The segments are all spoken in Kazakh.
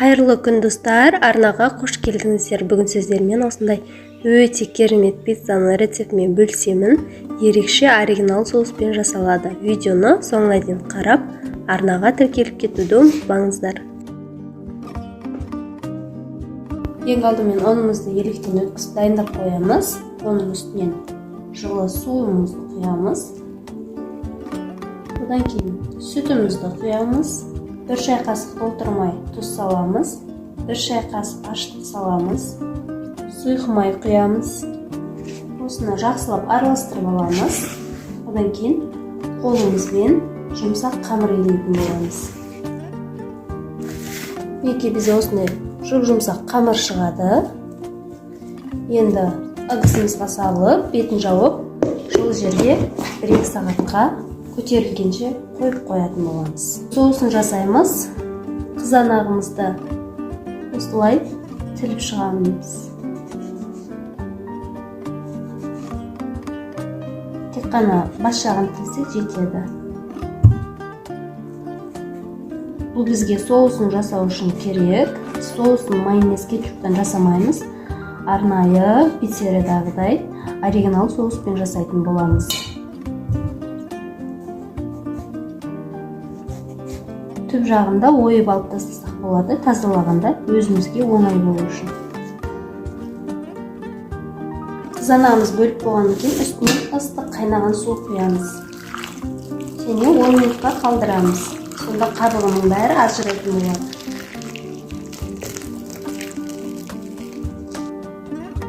Қайырлы күн, достар! Арнаға қош келдіңіздер. Бүгін сіздермен осындай өте керемет пиццаның рецептімен бөлісемін. Ерекше оригинал соуспен жасалады. Видеоны соңына дейін қарап, арнаға тіркеліп кетуді ұмытпаңыздар. Ең алдымен ұнымызды електен өткізіп дайындап қоямыз. Оның үстінен жылы суымызды құямыз. Одан кейін сүтімізді құямыз. 1 шай қасық толтырмай тұз саламыз, 1 шай қасық ашытқы саламыз, сұйық май құямыз. Осыны жақсылап араластырып аламыз. Одан кейін қолымызбен жұмсақ қамыр илейтін боламыз. Мінекей, бізде осындай жұп-жұмсақ қамыр шығады. Енді ыдысымызға салып, бетін жауып, жылы жерге 1-2 сағатқа көтерілгенше қойып қоятын боламыз. Соусын жасаймыз. Қызанағымызды осылай тіліп шығамыз. Тек қана бас жағын тілсек жетеді. Бұл бізге соусын жасау үшін керек. Соусын майонез, кетчуптан жасамаймыз. Арнайы пиццериядағыдай оригинал соуспен жасайтын боламыз. Түп жағында ойып алып тастасақ болады, тазалағанда өзімізге оңай болу үшін. Қызанағымыз бөліп болғаннан кейін үстіне ыстық қайнаған су құямыз және 10 минутқа қалдырамыз. Сонда қабығының бәрі ажырайтын болады.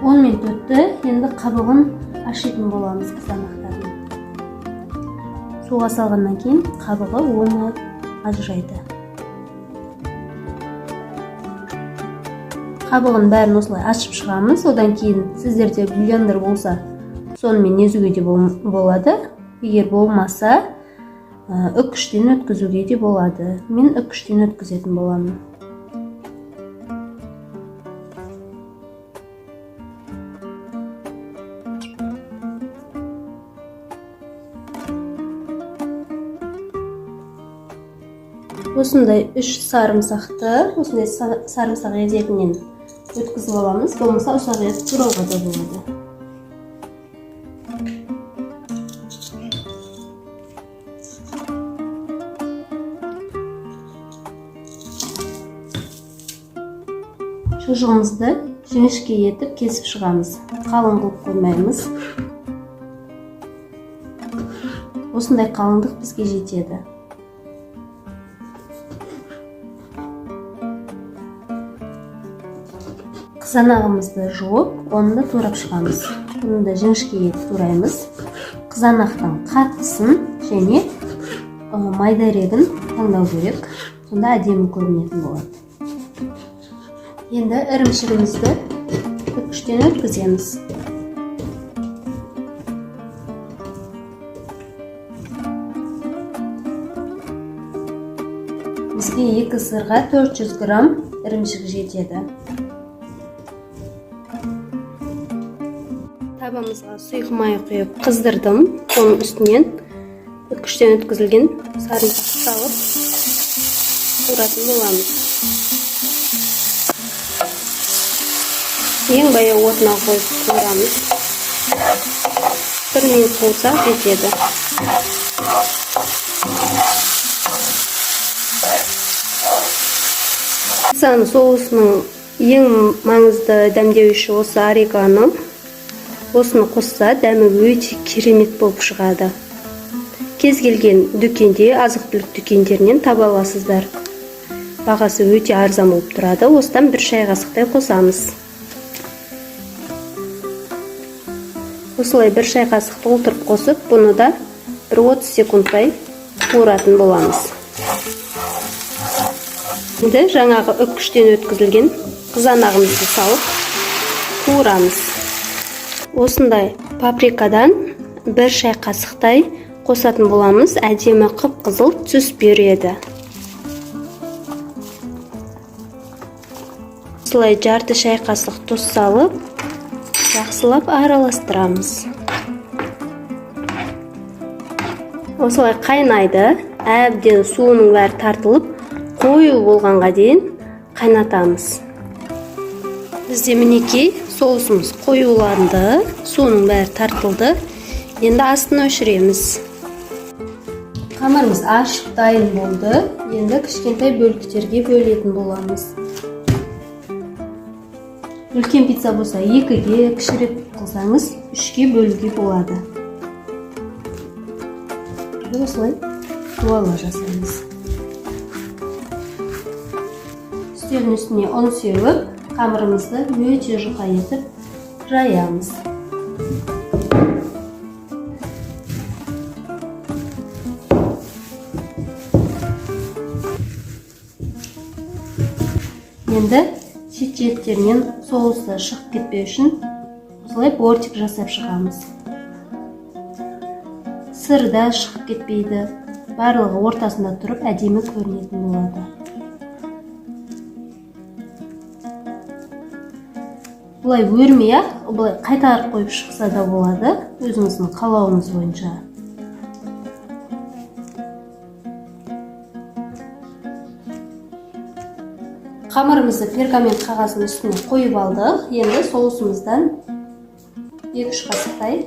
10 минут өтті, енді қабығын ашитын боламыз қызанақтардың. Суға салғаннан кейін қабығы оңай ажырайды. Қабығын бәрін осылай ашып шығамыз. Одан кейін сіздерде блендер болса, сонымен езуге де болады. Егер болмаса, үккіштен өткізуге де болады. Мен үккіштен өткізетін боламын. Осындай 3 сарымсақты, осындай сарымсақ езетінен өткізіп аламыз. Болмаса ұсақ етіп турауға да болады. Шұжығымызды жіңішке етіп кесіп шығамыз. Қалың қылып қоймаймыз. Осындай қалыңдық бізге жетеді. Қызанағымызды жуып, оны да турап шығамыз. Бұны да жіңішке етіп тураймыз. Қызанақтың қаттысын және майдарегін таңдау керек. Сонда әдемі көрінетін болады. Енді ірімшігімізді үккіштен өткіземіз. Бізге 2 сырға 400 грамм ірімшік жетеді. Табамызға сұйық май құйып қыздырдым. Соның үстінен үккіштен өткізілген сарымсақты салып қуыратын боламыз. Ең баяу отына қойып қуырамыз. 1 минут қуырсақ жетеді. Пиццаның соусының ең маңызды дәмдеуіші осы орегано. Осыны қосса дәмі өте керемет болып шығады. Кез келген дүкенде, азық-түлік дүкендерінен таба аласыздар. Бағасы өте арзан болып тұрады. Осыдан 1 шай қасықтай қосамыз. Осылай 1 шай қасық толтырып қосып, бұны да бір 30 секундтай қуыратын боламыз. Енді жаңағы үккіштен өткізілген қызанағымызды салып қуырамыз. Осындай паприкадан 1 шай қасықтай қосатын боламыз. Әдемі қып-қызыл түс береді. Осылай жарты шай қасық тұз салып, жақсылап араластырамыз. Осылай қайнайды. Әбден суының бәрі тартылып, қою болғанға дейін қайнатамыз. Бізде мінекей соусымыз қоюланды, суының бәрі тартылды. Енді астын өшіреміз. Қамырымыз ашып дайын болды. Енді кішкентай бөліктерге бөлетін боламыз. Үлкен пицца болса 2-ге, кішірек қылсаңыз 3-ке бөлуге болады. Осылай дуала жасаймыз. Үстелдің үстіне ұн сеуіп, қамырымызды өте жұқа етіп жаямыз. Енді шет-шеттерінен соусы шығып кетпеу үшін осылай бортик жасап шығамыз. Сыр да шығып кетпейді. Барлығы ортасында тұрып әдемі көрінетін болады. Бұлай өрмей-ақ, бұлай қайтарып қойып шықса да болады, өзіңіздің қалауыңыз бойынша. Қамырымызды пергамент қағазының үстіне қойып алдық. Енді соусымыздан 2-3 қасықтай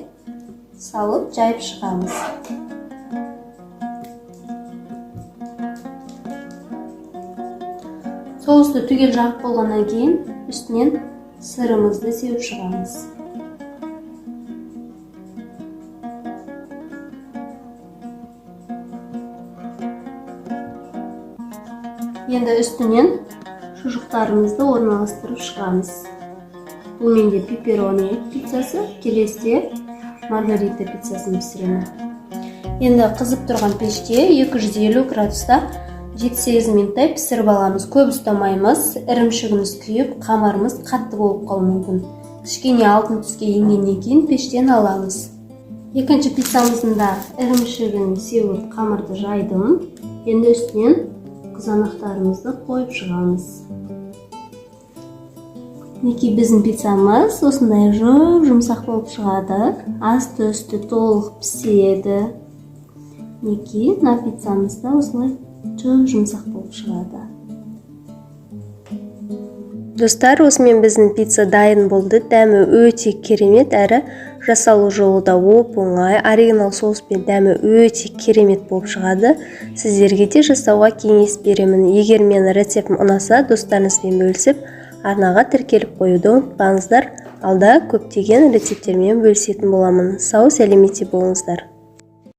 салып жайып шығамыз. Соусты түгел жағып болғаннан кейін үстінен сырымызды сеуіп шығамыз. Енді үстінен шұжықтарымызды орналастырып шығамыз. Бұл менде пепперони пиццасы, келесіде маргарита пиццасын пісіремін. Енді қызып тұрған пеште 250 градуста 7-8 минуттай пісіріп аламыз. Көп ұстамаймыз, ірімшігіміз күйіп, қамырымыз қатты болып қалуы мүмкін. Кішкене алтын түске енгеннен кейін пештен аламыз. Екінші пиццамыздың да ірімшігін сеуіп қамырды жайдым. Енді үстінен қызанақтарымызды қойып шығамыз. Мінекей біздің пиццамыз осындай жұп-жұмсақ болып шығады. Асты үсті толық піседі. Мінекей мына пиццамыз да осылай жұп-жұмсақ болып шығады. Достар, осымен біздің пицца дайын болды. Дәмі өте керемет, әрі жасалу жолы да оп-оңай. Оригинал соуспен дәмі өте керемет болып шығады. Сіздерге де жасауға кеңес беремін. Егер менің рецептім ұнаса, достарыңызбен бөлісіп, арнаға тіркеліп қоюды ұмытпаңыздар. Алда көптеген рецепттермен бөлісетін боламын. Сау сәлеметте болыңыздар.